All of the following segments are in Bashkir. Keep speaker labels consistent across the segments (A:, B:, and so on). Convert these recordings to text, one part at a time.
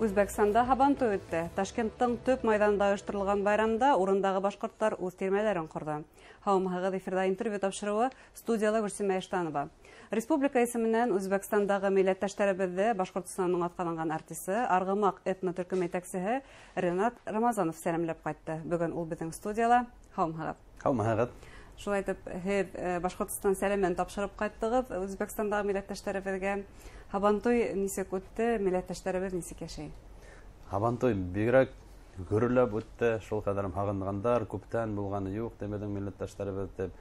A: Үзбәкстанда һабантуй үтте. Ташкенттың төп майҙанында ойошторолған байрамда урындағы башҡорттар үҙ тирмәләрен ҡорҙо. Һаумыһығыҙ, эфирҙа интервью тапшырыуы, студияла Гөлсимә Иштанова. Республика исеменән Үзбәкстандағы милләттәштәребеҙҙе Башҡортостанның атҡаҙанған артисы, Арғымаҡ этно төркөм етәксеһе Ренат Рамазанов сәләмләп ҡайтты. Бөгөн ул беҙҙең студияла. Һаумыһығыҙ.
B: Һаумыһығыҙ.
A: Шулай итеп, һеҙ Башҡортостан сәләмен тапшырып ҡайттығыҙ Үзбәкстандағы милләттәштәребеҙгә. Һабантуй нисек үтте, милләттәштәребеҙ нисек йәшәй?
B: Һабантуй бигерәк гөрләп үтте, шул ҡәҙәр һағынғандар, күптән булғаны юҡ тип беҙҙең милләттәштәребеҙ тип.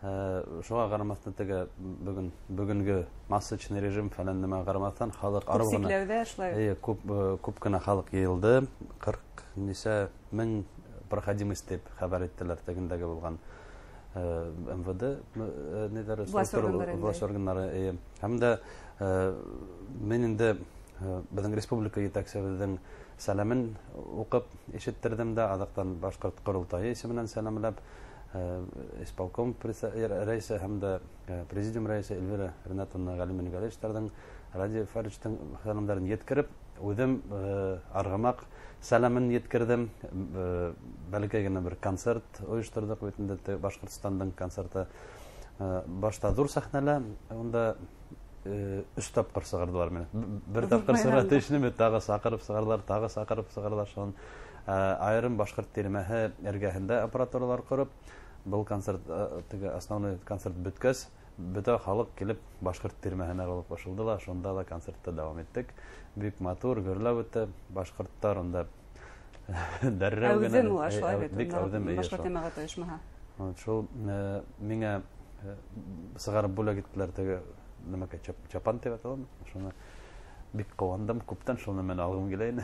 B: Шуға ҡарамаҫтан, теге бөгөн бөгөнгө масочный режим фәлән нәмәгә ҡарамаҫтан, халыҡ
A: күп
B: арыу ғына.
A: Сикләүҙә шулай.
B: Эйе, күп күп кенә халыҡ йыйылды. 40 нисә мең проходимость тип хәбәр иттеләр тегендәге булған МВД ниҙәре,
A: власть
B: структура,
A: органдары.
B: Власть органдары, эйе. Һәм дә мин инде беҙҙең республика етәксебеҙҙең сәләмен уҡып ишеттерҙем дә, аҙаҡтан башҡорт ҡоролтайы исеменән сәләмләп, исполком рәйесе һәм дә президиум рәйесе Эльвира Ринатовна Ғәлимин-Галиевичтарҙың, Радий Фаридовичтың сәләмдәрен еткереп, үҙем Арғымаҡ сәләмен еткерҙем. Бәләкәй генә бер концерт ойошторҙоҡ бит инде, Башҡортостандың концерты. Башта ҙур сәхнәлә, унда өс тапҡыр сығарҙылар мине. Бер тапҡыр сығара тейешлеме, тағы саҡырып сығарҙылар, тағы саҡырып сығарҙылар. Шунан айырым башҡорт тирмәһе эргәһендә аппаратуралар ҡороп, был концерт, теге основной концерт бөткәс, бөтә халыҡ килеп башҡорт тирмәһенә булып ҡушылды ла, шунда ла концертты дауам иттек. Бик матур, гөрләп үтте. Башҡорттар унда дәррәү генә.
A: Әүҙем улар шулай бит.
B: Бик әүҙем, эйе,
A: Башҡорт
B: шул.
A: йәмәғәте ойошмаһы.
B: Вот шул миңә сығарып бүләк иттеләр теге нәмәкәй, чапан тип аталамы? Шуны бик ҡыуандым, күптән шул нәмәне алғым килә ине.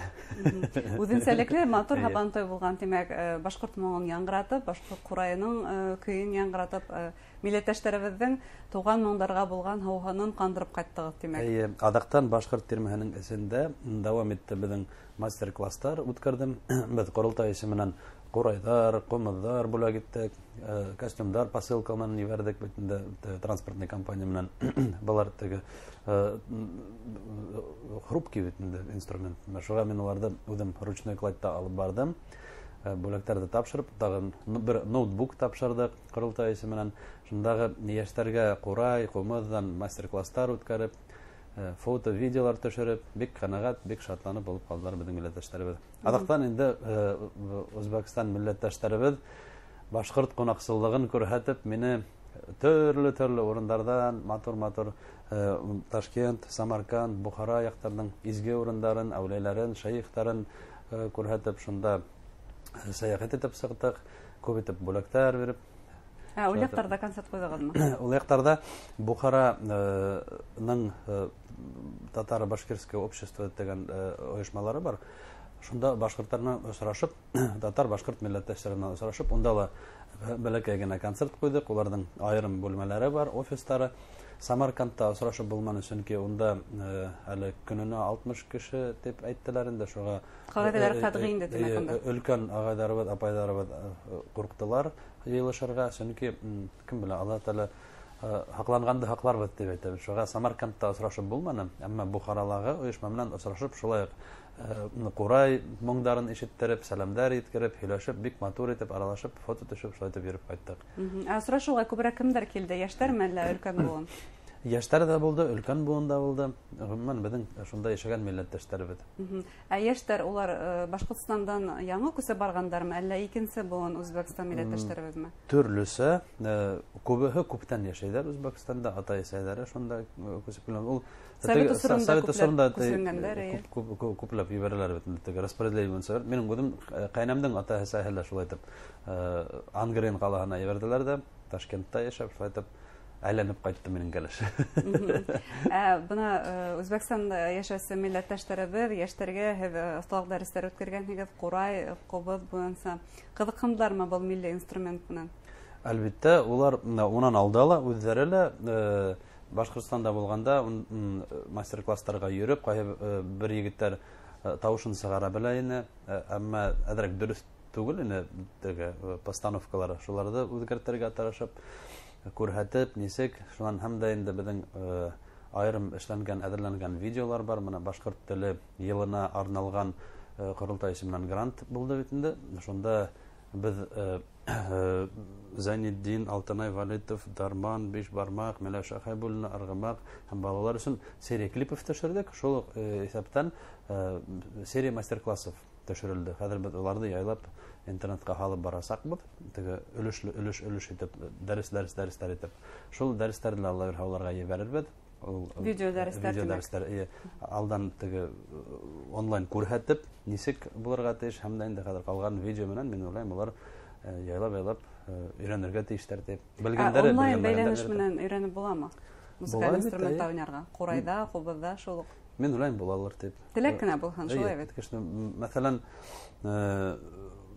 A: Үҙенсәлекле матур һабантуй булған, тимәк, башҡорт моңон яңғыратып, башҡорт ҡурайының көйөн яңғыратып, милләттәштәребеҙҙең тыуған моңдарға булған һыуһынын ҡандырып ҡайттығыҙ, тимәк.
B: Эйе, аҙаҡтан башҡорт тирмәһенең эсендә дауам итте беҙҙең мастер-класстар үткәрҙем. Беҙ ҡоролтай исеменән ҡурайҙар, ҡумыҙҙар бүләк иттек, костюмдар посылка менән ебәрҙек бит инде, транспортный компания менән. Былар теге хрупкий бит инде инструмент. Шуға мин уларҙы үҙем ручной кладьта алып барҙым. Бүләктәрҙе тапшырып, тағын бер ноутбук тапшырҙыҡ ҡоролтай исеменән. Шундағы йәштәргә ҡурай, ҡумыҙҙан мастер-класстар үткәреп, фото, видеолар төшөрөп, бик ҡәнәғәт, бик шатланып булып ҡалдылар беҙҙең милләттәштәребеҙ. Аҙаҡтан инде Үзбәкстан милләттәштәребеҙ башҡорт ҡунаҡсыллығын күрһәтеп, мине төрлө-төрлө урындарҙан матур-матур Ташкент, Самарканд, Бухара яҡтарының изге урындарын, әүлиәләрен, шәйехтарын күрһәтеп, шунда сәйәхәт итеп сыҡтыҡ, күп итеп бүләктәр биреп.
A: Ә ул яҡтарҙа концерт ҡуйҙығыҙмы?
B: Ул яҡтарҙа Бухараның татар-башкирское общество тигән ойошмалары бар. Шунда башҡорттар менән осрашып, татар-башҡорт милләттәштәре менән осрашып, унда ла бәләкәй генә концерт ҡуйҙыҡ. Уларҙың айырым бүлмәләре бар, офистары. Самаркандта осрашып булманы, сөнки унда әле көнөнә 60 кеше тип әйттеләр инде, шуға
A: Ҡағиҙәләр ҡәтғи инде, тимәк, унда.
B: Өлкән ағайҙарыбыҙ, апайҙарыбыҙ ҡурҡтылар йыйылышырға, сөнки кем белә, Аллаһ Тәғәлә һаҡланғанды һаҡларбыҙ тип әйтәбеҙ. Шуға Самаркандта осрашып булманы, әммә Бухаралағы ойошма менән осрашып, шулай уҡ ҡурай моңдарын ишеттереп, сәләмдәр еткереп, һөйләшеп, бик матур итеп аралашып, фото төшөп, шулай итеп йөрөп ҡайттыҡ.
A: Ә осрашыуға күберәк кемдәр килде? Йәштәрме әллә өлкән быуын?
B: Йәштәр ҙә булды, өлкән быуын да булды. Ғөмүмән, беҙҙең шунда йәшәгән милләттәштәребеҙ.
A: Ә йәштәр улар Башҡортостандан яңы күсеп барғандармы, әллә икенсе быуын Үзбәкстан милләттәштәребеҙме?
B: Төрлөсә, күбеһе күптән йәшәйҙәр Үзбәкстанда, атай-әсәйҙәре шунда күсеп килгән. Ул
A: Совет
B: теге
A: осоронда
B: Совет
A: күпләп
B: осоронда теге
A: күсенгәндәр, эйе.
B: күпләп ебәрәләр бит инде, теге распределение буйынса. Минең үҙем ҡәйнәмдең ата-әсәһе лә шулай итеп Ангрен ҡалаһына ебәрҙеләр ҙә, Ташкентта йәшәп, шулай итеп әйләнеп ҡайтты минең кәләш.
A: Ә бына Үзбәкстанда йәшәүсе милләттәштәребеҙ, йәштәргә һеҙ оҫталыҡ дәрестәре үткәргәнһегеҙ, ҡурай, ҡубыҙ буйынса. Ҡыҙыҡһындылармы был милли инструмент менән?
B: Әлбиттә, улар унан алда ла үҙҙәре лә Башҡортостанда булғанда мастер-класстарға йөрөп, ҡайһы бер егеттәр тауышын сығара белә ине, әммә әҙерәк дөрөҫ түгел ине теге постановкалары, шуларҙы үҙгәртергә тырышып, күрһәтеп, нисек, шунан һәм дә инде беҙҙең Айырым эшләнгән, әҙерләнгән видеолар бар. Мына башҡорт теле йылына арналған ҡоролтай исеменән грант булды бит инде. Шунда беҙ Зайнетдин, Алтынай Валитов, Дарман, Биш бармаҡ, Миләүшә Хәйбуллина, Арғымаҡ һәм балалар өсөн серия клипов төшөрҙөк. Шул уҡ иҫәптән серия мастер-классов төшөрөлдө. Хәҙер беҙ уларҙы яйлап интернетҡа һалып барасаҡбыҙ. Теге өлөш итеп, дәрес-дәрес-дәрестәр итеп. Шул дәрестәрҙе лә Алла бирһә уларға ебәрербеҙ.
A: Видео дәрестәр.
B: Видео дәрестәр, алдан теге онлайн күрһәтеп, нисек булырға тейеш, һәм дә инде хәҙер ҡалған видео менән мин уйлайым, улар яйлап-яйлап өйрәнергә тейештәр тип.
A: Белгәндәре онлайн бәйләнеш менән өйрәнеп буламы? Музыкаль инструментта уйнарға, ҡурайҙа, ҡубыҙҙа шул уҡ.
B: Мин уйлайым булалыр тип.
A: Теләк кенә булһын, шулай бит.
B: Мәҫәлән,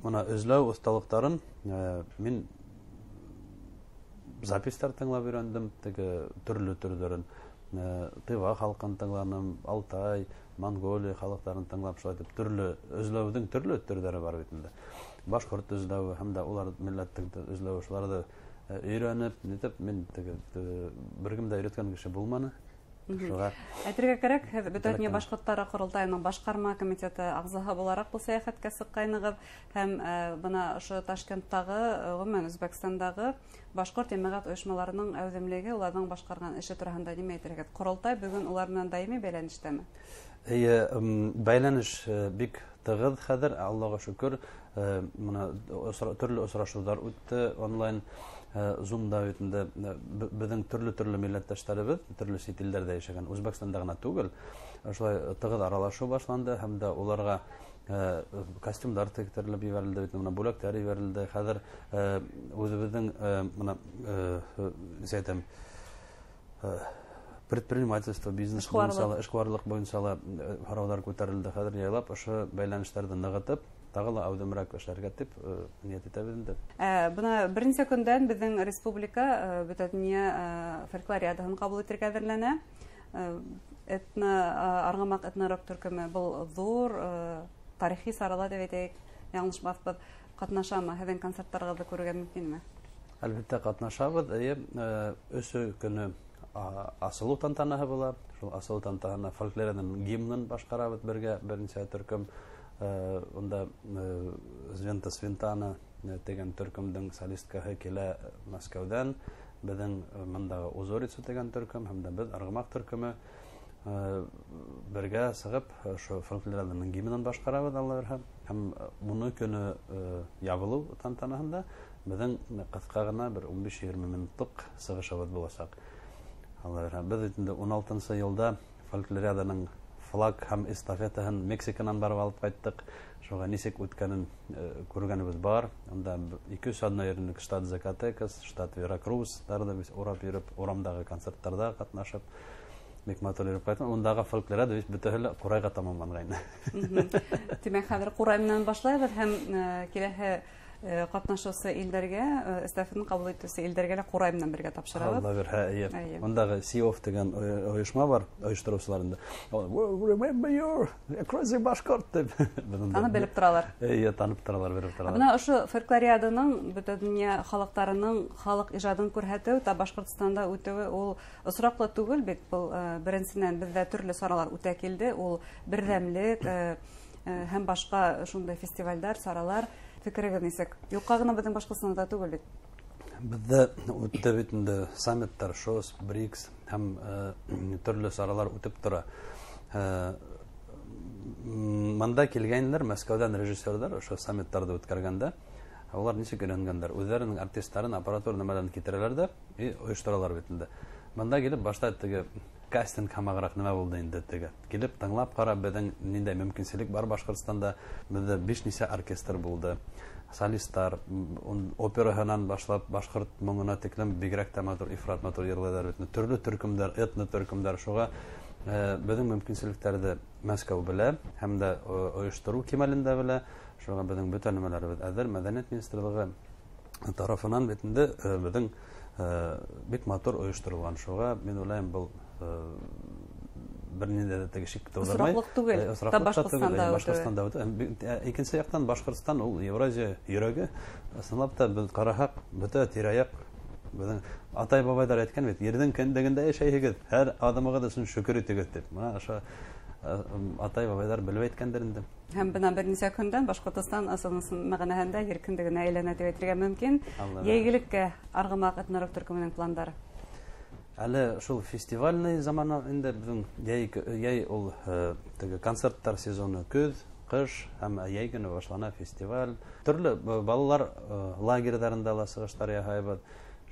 B: мына эҙләү оҫталыҡтарын мин запистар тыңлап өйрәндем, теге төрлө төрҙәрен. Тыва халҡын тыңланым, Алтай, Монголия халыҡтарын тыңлап, шулай итеп төрлө эҙләүҙең төрлө төрҙәре бар бит инде. Башҡорт эҙләүе һәм дә улар милләттең эҙләүе, шуларҙы өйрәнеп, нитеп мин теге бер кем дә өйрәткән кеше булманы.
A: Шуға әйтергә кәрәк, һеҙ Бөтә донъя башҡорттары ҡоролтайының башҡарма комитеты ағзаһы булараҡ был сәйәхәткә сыҡҡайнығыҙ һәм бына ошо Ташкенттағы, ғөмүмән Үзбәкстандағы башҡорт йәмәғәт ойошмаларының әүҙемлеге, уларҙың башҡарған эше тураһында нимә әйтерһегеҙ? Ҡоролтай бөгөн улар менән даими бәйләнештәме?
B: Эйе, бәйләнеш бик тығыҙ хәҙер, Аллаға шөкөр. Мына төрлө осрашыуҙар үтте онлайн, Zoom-да бит инде. Беҙҙең төрлө-төрлө милләттәштәребеҙ төрлө сит илдәрҙә йәшәгән, Үзбәкстанда ғына түгел, ошолай тығыҙ аралашыу башланды һәм дә уларға костюмдар тектерелеп ебәрелде бит, мына бүләктәр ебәрелде. Хәҙер үҙебеҙҙең мына нисә әйтәм, предпринимательство, бизнес буйынса ла, эшҡыуарлыҡ буйынса ла һорауҙар күтәрелде. Хәҙер яйлап ошо бәйләнештәрҙе нығытып, тағы ла әүҙемерәк эшләргә тип ниәт итәбеҙ инде.
A: Бына бер нисә көндән беҙҙең республика Бөтә донъя фольклориадаһын ҡабул итергә әҙерләнә. Этно Арғымаҡ этно-рок төркөмө был ҙур тарихи сарала тип әйтәйек, яңылышмаҫбыҙ, ҡатнашамы? Һеҙҙең концерттарығыҙҙы күрергә мөмкинме?
B: Әлбиттә ҡатнашабыҙ. Эйе, өсө көнө асылыу тантанаһы була. Шул асылыу тантанаһына фольклориаданың гимнын башҡарабыҙ бергә, бер нисә төркөм. Унда Звента Свинтана тигән төркөмдөң солисткаһы килә Мәскәүҙән, беҙҙең мындағы Узорица тигән төркөм һәм дә беҙ Арғымаҡ төркөмө бергә сығып ошо фольклориаданың гимнын башҡарабыҙ, Алла бирһә. Һәм уны көнө ябылыу тантанаһында беҙҙең ҡыҫҡа ғына бер 15-20 минутлыҡ сығышыбыҙ буласаҡ. Алла бирһә. Беҙ инде 16-нсы йылда фольклориаданың флаг һәм эстафетаһын Мексиканан барып алып ҡайттыҡ. Шуға нисек үткәнен күргәнебеҙ бар. Унда 200 аҙна йөрөнөк, штат Закатекас, штат Веракрустарҙа беҙ урап йөрөп, урамдағы концерттарҙа ҡатнашып, бик матур йөрөп ҡайттыҡ. Ундағы фольклориада бит бөтәһе лә ҡурайға тамамланғайны.
A: Тимәк, хәҙер ҡурай менән башлайбыҙ һәм киләһе ҡатнашыусы илдәргә, эстафетаны ҡабул итеүсе илдәргә лә ҡурай менән бергә тапшырабыҙ.
B: Алла бирһә, эйе. Ундағы Си-Оф тигән ойошма бар, ойоштороусылар инде. Remember your crazy башҡорт тип.
A: Танып белеп торалар.
B: Эйе, танып торалар, белеп торалар.
A: Бына ошо фольклориаданың бөтә донъя халыҡтарының халыҡ ижадын күрһәтеү, та Башҡортостанда үтеүе ул осраҡлы түгел бит. Был беренсенән беҙҙә төрлө саралар үтә килде. Ул берҙәмлек һәм башҡа шундай фестивалдәр, саралар. Фекерегеҙ нисек? Юҡҡа ғына беҙҙең Башҡортостанда түгел бит.
B: Беҙҙә үтте бит инде саммиттар, ШОС, БРИКС һәм төрлө саралар үтеп тора. Мында килгәнләр, Мәскәүҙән режиссерҙар ошо саммиттарҙы үткәргәндә, улар нисек өйрәнгәндәр? Үҙҙәренең артисттарын, аппаратура нәмәләрен китерәләр ҙә и ойошторалар бит инде. Мында килеп башта теге кастинг һамағыраҡ нәмә булды инде теге. Килеп тыңлап ҡарап, беҙҙең ниндәй мөмкинселек бар Башҡортостанда. Беҙҙә 5 нисә оркестр булды. Солисттар, операһынан башлап башҡорт моңона тиклем бигерәк тә матур, ифрат матур йырлайҙар бит. Төрлө төркөмдәр, этно төркөмдәр. Шуға беҙҙең мөмкинселектәрҙе Мәскәү белә һәм дә ойоштороу кимәлендә белә. Шуға беҙҙең бөтә нәмәләребеҙ әҙер. Мәҙәниәт министрлығы тарафынан бит инде беҙҙең бик матур ойошторолған. Шуға мин уйлайым, был бер ниндәй ҙә теге шик тыуҙырмай.
A: Осраҡлыҡ түгел.
B: Осраҡлыҡ та түгел.
A: Башҡортостанда
B: Башҡортостанда үтә. Икенсе яҡтан Башҡортостан ул Евразия йөрәге. Ысынлап та беҙ ҡараһаҡ, бөтә тирә-яҡ Беҙҙең атай-бабайҙар әйткән бит, ерҙең кендегендә йәшәйһегеҙ, һәр аҙымығыҙ өсөн шөкөр итегеҙ тип. Бына ошо атай-бабайҙар белеп әйткәндер инде.
A: Һәм бына бер нисә көндән Башҡортостан ысын мәғәнәһендә ер кендегенә әйләнә тип әйтергә мөмкин. Йәйгелеккә Арғымаҡ этнорок төркөмөнөң пландары?
B: Әле шул фестивальный заманы инде беҙҙең йәй ул теге концерттар сезоны, көҙ, ҡыш һәм йәй көнө башлана фестиваль. Төрлө балалар лагерҙарында ла сығыштар яһайбыҙ.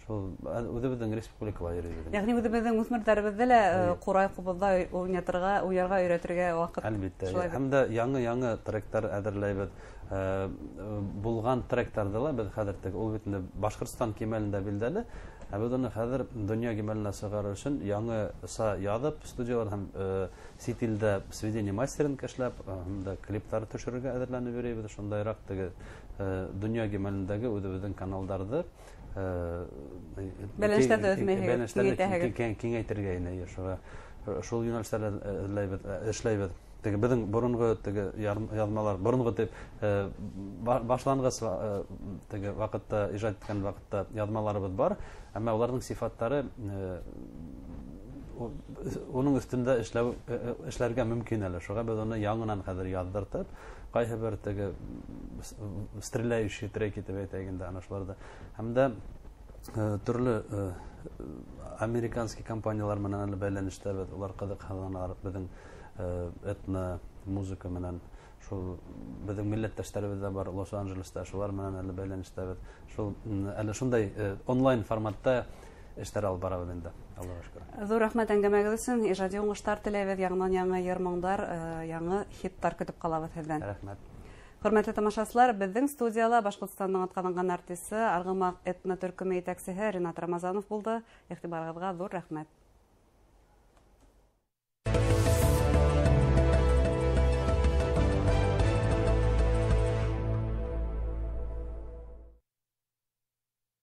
B: Шул үҙебеҙҙең республикала йөрөйбөҙ.
A: Йәғни үҙебеҙҙең үҫмерҙәребеҙҙе лә ҡурай ҡубыҙҙа уйнатырға, уйнарға өйрәтергә ваҡыт.
B: Әлбиттә. Һәм дә яңы-яңы тректар әҙерләйбеҙ. Булған тректарҙы ла беҙ хәҙер теге ул бит инде Башҡортостан кимәлендә билдәле. Ә беҙ уны хәҙер донъя кимәленә сығарыр өсөн яңыса яҙып, студиялар һәм сит илдә сведение мастеринг эшләп, һәм дә клиптар төшөрөргә әҙерләнеп йөрөйбөҙ. Шундайыраҡ теге донъя кимәлендәге үҙебеҙҙең каналдарҙы
A: бәйләнештәрҙе өҙмәйһегеҙ,
B: киңәйтергә ине. Шул йүнәлештәрҙә эшләйбеҙ. Теге беҙҙең боронғо теге яҙмалар, боронғо тип башланғыс теге ваҡытта, ижад иткән ваҡытта яҙмаларыбыҙ бар, әммә уларҙың сифаттары уның өҫтөндә эшләргә мөмкин әле. Шуға беҙ уны яңынан хәҙер яҙҙыртып, ҡайһы бер теге стреляющий треки тип әйтәйек инде, ана шуларҙы. Һәм дә төрлө американский компаниялар менән әле бәйләнештәбеҙ, улар ҡыҙыҡһыналар беҙҙең этно музыка менән. Шул беҙҙең милләттәштәребеҙ ҙә бар Лос-Анджелеста, шулар менән әле бәйләнештәбеҙ. Шул әле шундай онлайн форматта эштәр алып барабыҙ инде, Аллаға шөкөр.
A: Ҙур рәхмәт әңгәмәгеҙ өсөн, ижади уңыштар теләйбеҙ, яңынан яңы йыр-моңдар, яңы хиттар көтөп ҡалабыҙ һеҙҙән.
B: Рәхмәт.
A: Хөрмәтле тамашасылар, беҙҙең студияла Башҡортостандың атҡаҙанған артисы, Арғымаҡ этно төркөмө етәксеһе Ринат Рамазанов булды. Иғтибарығыҙға ҙур рәхмәт.